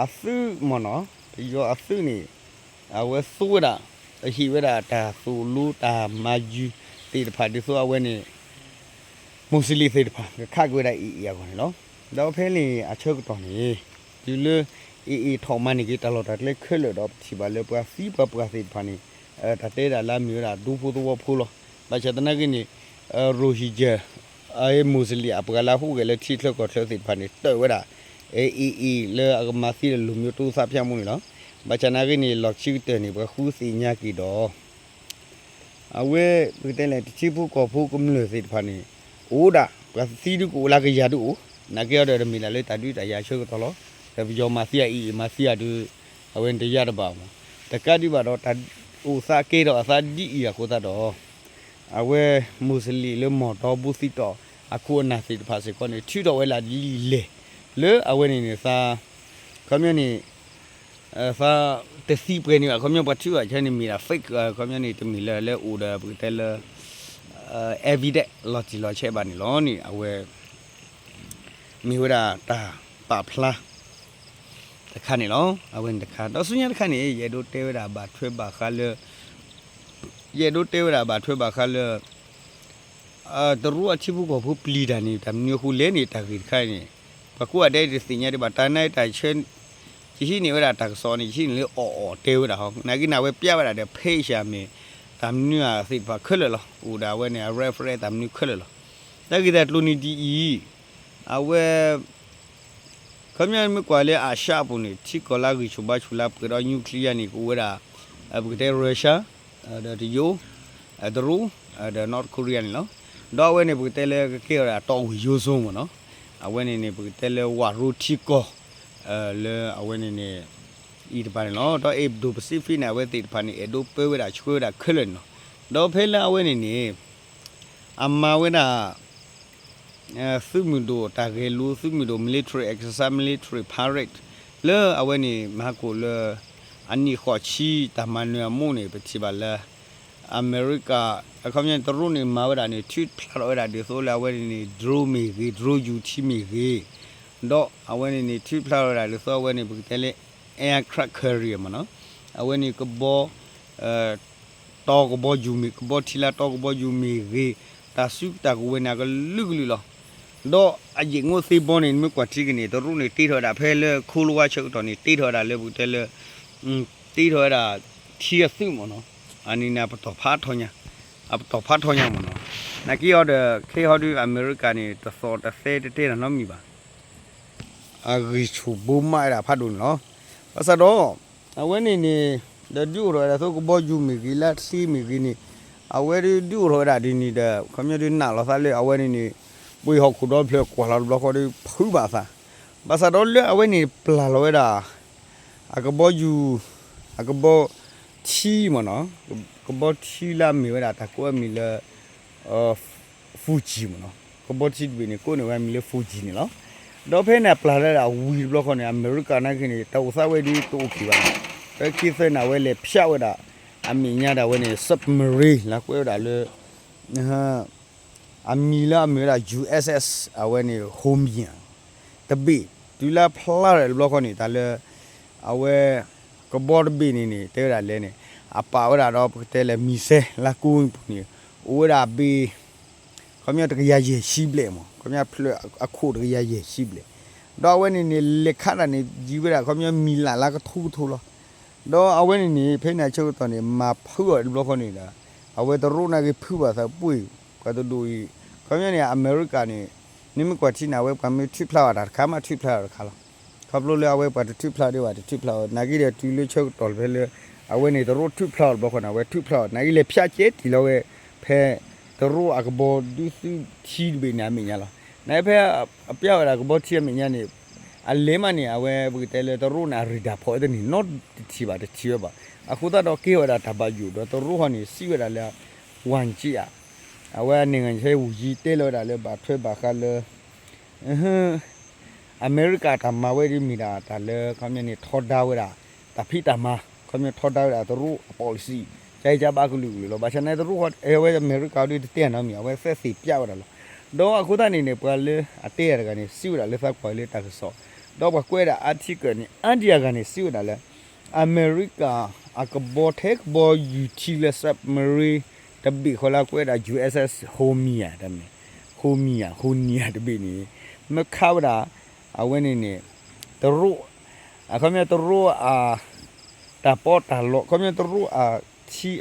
အသုးမ့ၢ်နီၤ ပယီၤအသုးန့ၣ် အဝဲသူဝဲဒၣ် အဟ့ၣ်ဝဲဒၣ်တၢ်သိၣ်လိတၢ်မၤယုၤသ့ၣ်တဖၣ်ဒ်သိးအဝဲန့ၣ် မူးစလ့ၣ်သ့ၣ်တဖၣ် ကခးက့ၤဝဲဒၣ် AA အဂီၢ်န့ၣ်လီၤ. ဒီးဖဲန့ၣ်အဆၢကတီၢ်န့ၣ် တုၤလၢ AA ထီၣ်မၤန့ၢ်က့ၤတၢ်လီၢ်တၢ်ကျဲခဲလၢာ်ဒီး ပထံၣ်ဘၣ်လၢပှၤသံပှၤပှၢ်သ့ၣ်တဖၣ်န့ၣ် တၢ်တဲဒၣ်လၢအမ့ၢ်ဝဲဒၣ်ဒူဖိသဝီဖိလီၤ. ဘၣ်ဆၣ်သနာ်က့န့ၣ် Rohingya မူးစလ့ၣ်အပှၤလၢအဟူးဂဲၤလၢထံချၢကီၢ်ချၢသ့ၣ်တဖၣ်န့ၣ် တၢၣ်ဝဲဒၣ် AA လၢအကမၤသံဒီးလူၤမၠိတိသးဖၠၣ်မူန့ၣ်လီၤ. ဘၣ်ဆၣ်သနာ်က့န့ၣ် လီၢ်ခံကတၢၢ်န့ၣ် ပှၤဃုသ့ၣ်ညါက့ၤဒီး အဝဲ ပကတဲလဲၣ် တထံဖိကီၢ်ဖိကမျၢၢ်သ့ၣ်တဖၣ်န့ၣ် အိၣ်ဒၣ် ပှၤသံဒုကအိၣ်လၢကယၤဒုအိၣ် နာ်က့အီၤဒီးတမ့ၢ်ဒၣ်လၢတၢ်ဒုးတၢ်ယၤဆၢကတီၢ်လီၤ. ဒီးပယီၤမၤသံအီၤ AA မၤသံအီၤဒုး အဝဲန့ၣ်တယါတဘၣ်မး တကးဒံးဘၣ်ဒီးတၢ်အိၣ်သးကဲထီၣ်အသးဒ်အံၤအဃိသတးဒီး အဝဲ မူးစလ့ၣ်လၢမီၢ်တီဘူသံတီၣ်အခိၣ်အနၢ်သ့ၣ်တဖၣ်စ့ၢ်ကီးန့ၣ် ထုးထီၣ်ဝဲလၢလံာ်လဲၢ် လၢအဝဲန့ၣ်န့ၣ်သး ခီပညီန့ၣ် သးတသံပှဲၤန့ၣ်ဘၣ် ခီပညီပှၤထုးအီၤဆၢန့ၣ်မ့ၢ်ဒၣ် fake ခီပညီန့ၣ် တမ့ၢ်လၢလၢအိၣ်ဒီးပကတဲလၢ evidence လီၤတံၢ်လီၤဆဲးဘၣ်န့ၣ်လီၤန့ၣ် အဝဲ မ့ၢ်ဝဲဒၣ်တၢ်ပာ်ဖျါ တခါန့ၣ်လီၤ. အဝဲန့ၣ်တခါ ဒီးဆူညါတခါန့ၣ် ယအဲၣ်ဒိးတဲဝဲဒၣ်ဘၣ်ထွဲဘၣ်ဃးလၢ ယအဲၣ်ဒိးတဲဝဲဒၣ်ဘၣ်ထွဲဘၣ်ဃးလၢ တရူးအထံဖိကီၢ်ဖိပျံၤတၢ်န့ၣ် တၢ်မနုၤအဃိလဲၣ်န့ၣ် တၢ်ဂ့ၢ်တခါအံၤန့ၣ် ပှၤကိးဂၤဒဲးတသ့ၣ်ညါဒံးဘၣ် တၢ်နာ်တၢ်ဆၢ ယဟံးန့ၢ်ဝဲဒၣ်တၢ်ကစီၣ်န့ၣ် ယဟံးန့ၢ်လၢအီၣ်အီၣ်တဲဝဲဒၣ်ဟီ နာ်က့န့ၣ် အဝဲပျဲဝဲဒၣ်ဒီး page အမ့ၢ် တၢ်မနုၤအသ့ၣ်တဖၣ်ခဲလၢာ်လီၤ. အိၣ်ဒၣ်အဝဲန့ၣ် အ reference တၢ်မနုၤခဲလၢာ်လီၤ. တၢ်ဂ့ၢ်တၢ်ကျိၤန့ၣ်ဒ်အံၤ, အဝဲ ခီပညီမ့ၢ်ကွၢ်လၢအၤၡၢအပူၤန့ၣ် ထံကီၢ်လၢဂံၢ်ဆူၣ်ဘါဆူၣ်လၢပှဲၤဒီး nuclear န့ၣ် ကအိၣ်ဝဲဒၣ် ပကတဲ Russia ဒီးတရုတ်, တရူး, ဒီး North Korea န့ၣ်လီၤ. ဒီးအဝဲန့ၣ် ပကတဲလၢကကဲဝဲဒၣ် တောင်ဝင်ရိုးစွန်း မ့ၢ်နီၤ. အဝဲန့ၣ်န့ၣ် ပကတဲလၢဝၣ်ရိထံကီၢ် လၢအဝဲန့ၣ်န့ၣ် အံၤတပၤန့ၣ်လီၤ. ဒီး Indo-Pacific န့ၣ် အဝဲသ့ၣ်တဖၣ်န့ၣ် အဲၣ်ဒိးပၢဝဲဒၣ်ဆှၢဝဲဒၣ်ခဲလၢာ်န့ၣ်လီၤ. ဒီးဖဲလၢအဝဲန့ၣ်န့ၣ် အမၤဝဲဒၣ် သုးမုၢ်ဒိၣ်တၢ်ဂဲၤလိ သုးမုၢ်ဒိၣ် military exercise, military parade လၢအဝဲန့ၣ် မၤဟးကိာ်လၢ အနံၣ်ဃိးဆံတၢ်မၤနၢၤအမူးန့ၣ် ပထံၣ်ဘၣ်လၢ အမဲရကၤ အခီပညီန့ၣ် တရူးန့ၣ်မၤဝဲဒၣ်န့ၣ် ထုးဖျါထီၣ်ဝဲဒၣ်ဒ်သိးလၢအဝဲန့ၣ်န့ၣ် drone မ့ၢ်ဂ့ၤ drone ယူၤထံမ့ၢ်ဂ့ၤ, ဒီးအဝဲန့ၣ်န့ၣ် ထုးဖျါထီၣ်ဝဲဒၣ်ဒ်သိးအဝဲန့ၣ် ပကတဲလၢ aircraft carrier မ့ၢ်နီၤ, အဝဲန့ၣ်ကဘီ တီကဘီယူၤမ့ၢ် ကဘီထံလၢတီကဘီယူၤမ့ၢ်ဂ့ၤ, တၢ်စုတၢ်ကဝဲၤန့ၣ် အကလုာ်ကလုာ်လီၤ. ဒီးအယံာ်ငိုသ့ဘီန့ၣ် နမ့ၢ်ကွၢ်ထံက့ၤန့ၣ် တရူးန့ၣ် တ့ထီၣ်ဝဲဒၣ်ဖဲလၢ Cold War ဆၢကတီၢ်န့ၣ် တ့ထီၣ်ဝဲဒၣ်လၢပကတဲလၢ တ့ထီၣ်ဝဲဒၣ်ထံအသုးမ့ၢ်နီၤ, အန့ၣ်န့ၣ် အပတီၢ်ဖးထီညါ, အပတီၢ်ဖးထီညါမ့ၢ်နီၤ, နာ်က့အီၤဒီး ခဲအံၤဟီဒုး အမဲရကၤန့ၣ် တသီၣ်တသဲတတဲတၢ်နီတမံၤဘၣ် အဂံၢ်ဆူၣ်ဘိမးဝဲဒၣ်ဖးဒိၣ်န့ၣ်လီၤ. ဘၣ်ဆၣ်ဒီး အဝဲန့ၣ်န့ၣ် ဒီးဒုးအိၣ်ထီၣ်ဝဲဒၣ်သိးကဘီယူၤမ့ၢ်ဂ့ၤ လၢချံမ့ၢ်ဂ့ၤန့ၣ် အဝဲဒုးဒုးအိၣ်ထီၣ်ဝဲဒၣ်ဒ်န့ၣ်ဒီး ခီပညီဒုးနာ်လီၤသးလၢအဝဲန့ၣ်န့ၣ် ပှ့ၤဟီၣ်ခိၣ်ဒီဖျၢၣ်ကွၢ်လီၤတဘျီဃီဒီး ဖုးဘၣ်သး, ဘၣ်ဆၣ်ဒီးလၢအဝဲန့ၣ်ပျၢ်လီၤဝဲဒၣ် အကဘီယူၤ အကဘီထံမ့ၢ်နီၤ, ကဘီထံလၢအမ့ၢ်ဝဲဒၣ်တၢ်ကိးအမံၤလၢ Fuji မ့ၢ်နီၤ, ကဘီထံတဘ့ၣ်န့ၣ် ကိးန့ၢ်ဝဲအမံၤလၢ Fuji န့ၣ်လီၤ. ဒီးဖဲန့ၣ်အပျၢ်လၢဒၣ်ဝံၤတဘျီဃီန့ၣ် အမဲရကၤနာ်က့န့ၣ် တၢ်အိၣ်သးဝဲဒုးတအိၣ်က့ၤဘၣ်, တၢ်ခံသၢန့ၣ် အဝဲလဲၤဖၠးဝဲဒၣ် အမဲာ်ညါဒၣ်ဝဲန့ၣ် submarine လၢကွဲးဝဲဒၣ်လၢ အမံၤလၢအမ့ၢ်ဝဲဒၣ် USS အဝဲန့ၣ် Homi တဘ့ၣ် တုၤလၢဖျါထီၣ်တဘျီဃီန့ၣ် တၢ်လၢ အဝဲ ကဘီတဘ့ၣ်န့ၣ်န့ၣ် တဲဝဲဒၣ်လဲၣ်န့ၣ် အပာ်ဝဲဒၣ်ဒီးပကတဲလၢ missile လၢကိပူၤန့ၣ် အိၣ်ဝဲဒၣ်ဘ့ၣ် ခီပညီတကယၤယဲၢ်ဆံဘျဲၣ်မ့ၢ် ခီပညီဖျၢၣ်အခိၣ်တကယၤယဲၢ်ဆံဘျဲၣ်, ဒီးအဝဲန့ၣ်န့ၣ် လဲၤခးတၢ်န့ၣ် ယံၤဝဲဒၣ်ခီပညီမံၤလၢ်လၢကထိကထိလီၤ. ဒီးအဝဲန့ၣ်န့ၣ် ဖဲန့ၣ်အဆၢကတီၢ်န့ၣ် မၤဖုးအီၤတဘျီဃီန့ၣ်ဒီး အဝဲတရူးနာ်က့ဖုးဘၣ်သးပှ့ၤ ပှၤတဒိၣ်အံၤ ခီပညီန့ၣ် အမဲရကၤန့ၣ် နမ့ၢ်ကွၢ်ထံန့ၣ် အဝဲပှၤမ့ၢ်ထုးဖျါအီၤတၢ်တခါမးထုးဖျါအီၤတခါလီၤ. ခီဖျိလၢအဝဲပှၤတထုးဖျါဒံးဘၣ်တထုးဖျါအီၤ နာ်က့ဒီးတုၤလၢဆၢကတီၢ်ဖဲလၢ အဝဲန့ၣ်တရူးထုးဖျါအီၤတဘျီဃီန့ၣ် အဝဲထုးဖျါအီၤ နာ်က့လဲၤဖၠးကဲတံၢ်လီၤဝဲ ဖဲ တရူးအကဘီဒုးသုးထံတဘ့ၣ်န့ၣ်အမဲာ်ညါလီၤ. နာ်က့ဖဲအပျၢ်ဝဲဒၣ်ကဘီထံအမဲာ်ညါန့ၣ် အလဲၤမးန့ၣ် အဝဲပကတဲလၢတရူးန့ၣ် အရ့ဒၢဖီၣ်အသးန့ၣ် နီတထံၣ်ဘၣ်တထံၣ်ဝဲဘၣ်. အဃိသတးဒီးကဲဝဲဒၣ်တၢ်ဘၣ်ယိၣ်ဒီးတရူးဟီန့ၣ် စံးဝဲဒၣ်လၢ ဝၣ်ကၠံအ အဝဲန့ၣ်ဂ့ၤဆဲဝူၤယံၤတဲလီၤဝဲဒၣ်လၢဘၣ်ထွဲဘၣ်ဃးလၢ အမဲရကၤတၢ်မၤဝဲဒ်မ့ၢ်ဒၣ်တၢ်လၢ ခီပညီန့ၣ် ထီဒါဝဲဒၣ် တၢ်ဖံးတၢ်မၤ ခီပညီထီဒါဝဲဒၣ်တရူးအ policy ကၢကၢဘၣ်ကလုာ်ကလုာ်လီၤ. ဘၣ်ဆၣ်န့ၣ်တရူးဟီ အဝဲအမဲရကၤဒ်တတဲနီတမံၤ အဝဲသဲသ့ၣ်ပျၢ်ဝဲဒၣ်လီၤ. ဒီးအဃိသတးန့ၣ်န့ၣ် ပှၤလၢအတဲအတဂၤန့ၣ် စံးဝဲဒၣ်လၢသးကွၢ်လၢတၢ်ကစီၣ် ဒီးပှၤကွဲးဒၣ် article န့ၣ် အါဒံအဂၤန့ၣ် စံးဝဲဒၣ်လၢ အမဲရကၤအကဘီထဲကဘီယူၤထံလၢ submarine တဘ့ၣ်ဃီလၢကွဲးဒၣ် USS Homi တမ့ၢ် Homi ဧါ Homi တဘ့ၣ်န့ၣ် မ့ၢ်ခးဝဲဒၣ် အဝဲန့ၣ်န့ၣ် တရူး အခီပညီတရူးအ တၢ်ပီးတၢ်လီ ခီပညီတရူးအထံ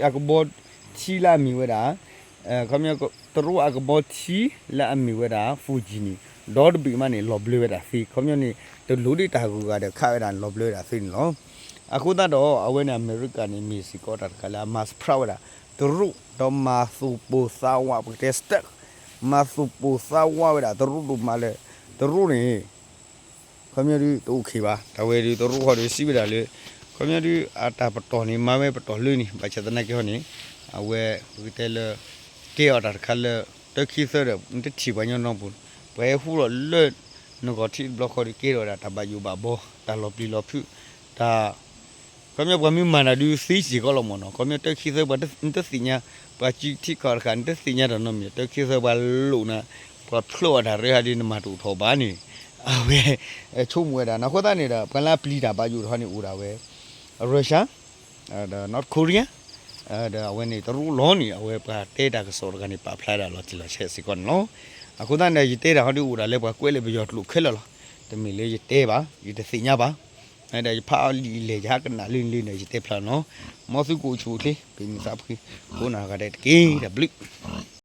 အကဘီထံလၢအမ့ၢ်ဝဲဒၣ် ခီပညီ တရူးအကဘီထံလၢအမ့ၢ်ဝဲဒၣ် Fuji န့ၣ် ဒီတဘ့ၣ်မးန့ၣ် လီၤဘျၢဝဲဒၣ်သ့ ခီပညီန့ၣ် တလိၣ်ဒ်တၢ်ဂုၤဂၤဒီးခးဝဲဒၣ်လီၤဘျၢဝဲဒၣ်သ့န့ၣ်လီၤ. အဃိသတးဒီး အဝဲန့ၣ်အမဲရကၤန့ၣ် မ့ၢ်စ့ၢ်ကီးတၢ်တခါလၢအမၤစဖြးဝဲဒၣ် တရူး ဒီးမၤသူၣ်ပိၢ်သးဝး ပကတဲ စတၢး မၤသူၣ်ပိၢ်သးဝးဝဲဒၣ်တရူးဒိၣ်မးလၢ တရူးန့ၣ် ခီပညီဒုးတအိၣ်ခ့ဘၣ် တၢ်ဝဲဒုးတရူးဟီဒုးစံးဝဲဒၣ်လၢ ခီပညီဒုးအတၢ်ပတီၢ်န့ၣ် မၤဝဲပတီၢ်လၢန့ၣ် ဘၣ်ဆၣ်သနာ်က့ဟီန့ၣ် အဝဲပကတဲလၢ ကဲအီၤတၢ်တခါလၢ တၢခံသၢဒီး နတထံၣ်ပှၤညီနီပူၤ ပှၤဟဲဟူလီၤလၢ နဂီၢ်ထံးတဘျီဃီဒုးကဲထီၣ်ဝဲဒၣ်တၢ်ဘၣ်ယိၣ်ဘၣ်ဘီ တၢ်လီၤပျံၤလီၤဖုး တၢ် ခီပညီပှၤမ့ၢ်မၤတၢ်ဒုးသ့စ့ၢ်ကီးလီၤမ့ၢ်နီၤ ခီပညီတၢခံသၢပှၤနတသ့ၣ်ညါ ပှၤစုထံခီၣ်တဃာ် နတသ့ၣ်ညါတၢ်နီတမံၤ တၢခံသၢပှၤလိၣ်နၤ ပှၤဖျိအီၤတၢ်ရၢဟးဒုးနမၤတအိၣ်ထီၣ်ဘၣ်န့ၣ် အဝဲ ဆိကမိၣ်ဝဲဒၣ် နၢ်ဃိသတးန့ၣ်ဒီး ပှၤလၢအပျံၤတၢ်ဘၣ်ယိၣ်တခီန့ၣ်အိၣ်ဒၣ်ဝဲ Russia ဒီး North Korea ဒီးအဝဲန့ၣ်တရူးလီၤန့ၣ် အဝဲပှၤတဲတၢ်ကစီၣ်တဂၤန့ၣ် ပာ်ဖျါဒၣ်လီၤတံၢ်လီၤဆဲးစ့ၢ်ကီးန့ၣ်လီၤ. အဃိသတးန့ၣ် ယတဲတၢ်ဟီဒုးအိၣ်ဒၣ်လၢပှၤကွဲးလၢပယီၤကျိာ်ခဲလၢာ်လီၤ. တမ့ၢ်လၢယတဲဘၣ် ယတသ့ၣ်ညါဘၣ်. ဒီးယဖးအီၤလံာ်လဲၢ် ယဟးကနၣ်လၢန့ၣ်လံန့ၣ် ယတဲဖျါန့ၣ်လီၤ. မ်သုကအိၣ်ဆူၣ်အိၣ်ချ့ ပမုၢ်သးဖှံ ကိးနၤဂၤဒဲးတက့ၢ် တၢ်ဘျုး